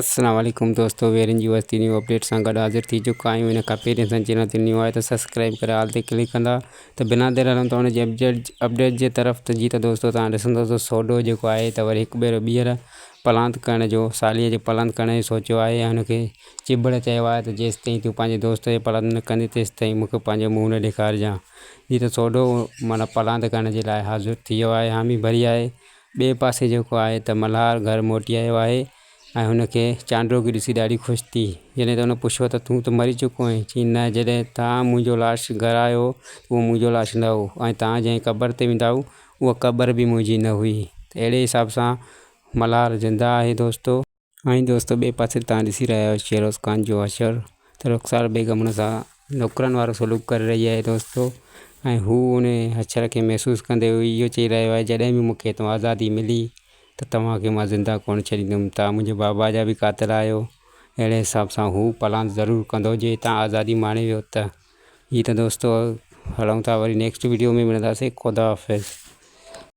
السلام عليڪم دوستو ويرين جي وستي نيو اپڊيٽ سان گڏ حاضر ٿي چڪا آهيون ان کان پهرين اسان چينل تي نيو آهي ته سبسڪرائب ڪري آل تي ڪلڪ ڪندا ته بنا دير هلون ٿا ان جي اپڊيٽ اپڊيٽ جي طرف ته جي ته دوستو تان ڏسندو ته سوڊو جيڪو آهي ته وري هڪ ڀيرو ٻيهر پلاند ڪرڻ جو ساليء جو پلاند ڪرڻ جو سوچيو آهي ۽ هن کي چڀڙ چيو آهي ته جيستائين تون پنهنجي دوست جو پلاند نه ڪندين تيستائين مون کي پنهنجو منهن نه ڏيکارجان جي ته سوڊو معنيٰ پلاند ڪرڻ جي لاء حاضر ٿي ويو آهي حامي ڀري آهي ٻئي پاسي جيڪو آهي ته ملهار گهر موٽي آيو آهي ۽ هن کي چانڊوڪي ڏسي ڏاڍي خوش ٿي. جڏهن ته هن پڇيو ته تون ته مري چڪو آهين؟ چيائين نه جڏهن توهان منهنجو لاش گهر آيو هو ته اهو منهنجو لاش نه هو ۽ توهان جنهن قبر تي ويندا هئو اها قبر به منهنجي نه هئي ته اهڙي حساب سان ملهار زنده آهي دوستو. ۽ دوستو ٻئي پاسي توهان ڏسي رهيا آهيو شيروز خان جو حشر ته رخسار بيگم هن سان نوڪرن وارو سلوڪ ڪري رهي آهي دوستو ۽ هو ان حشر کي محسوس ڪندي اهو چئي رهيو آهي جڏهن به مون کي هتان آزادي ملي ته توهان کي مان زنده ڪونه ڇڏيندم، توهان منهنجي بابا جا به قاتل آهيو. اهڙي حساب سان هو پلاند ضرور ڪندو جي هتان آزادي ماڻي ويو ته. هي ته دوستو هلون ٿا وري نيڪسٽ وڊيو ۾ ملنداسين خدا حافظ.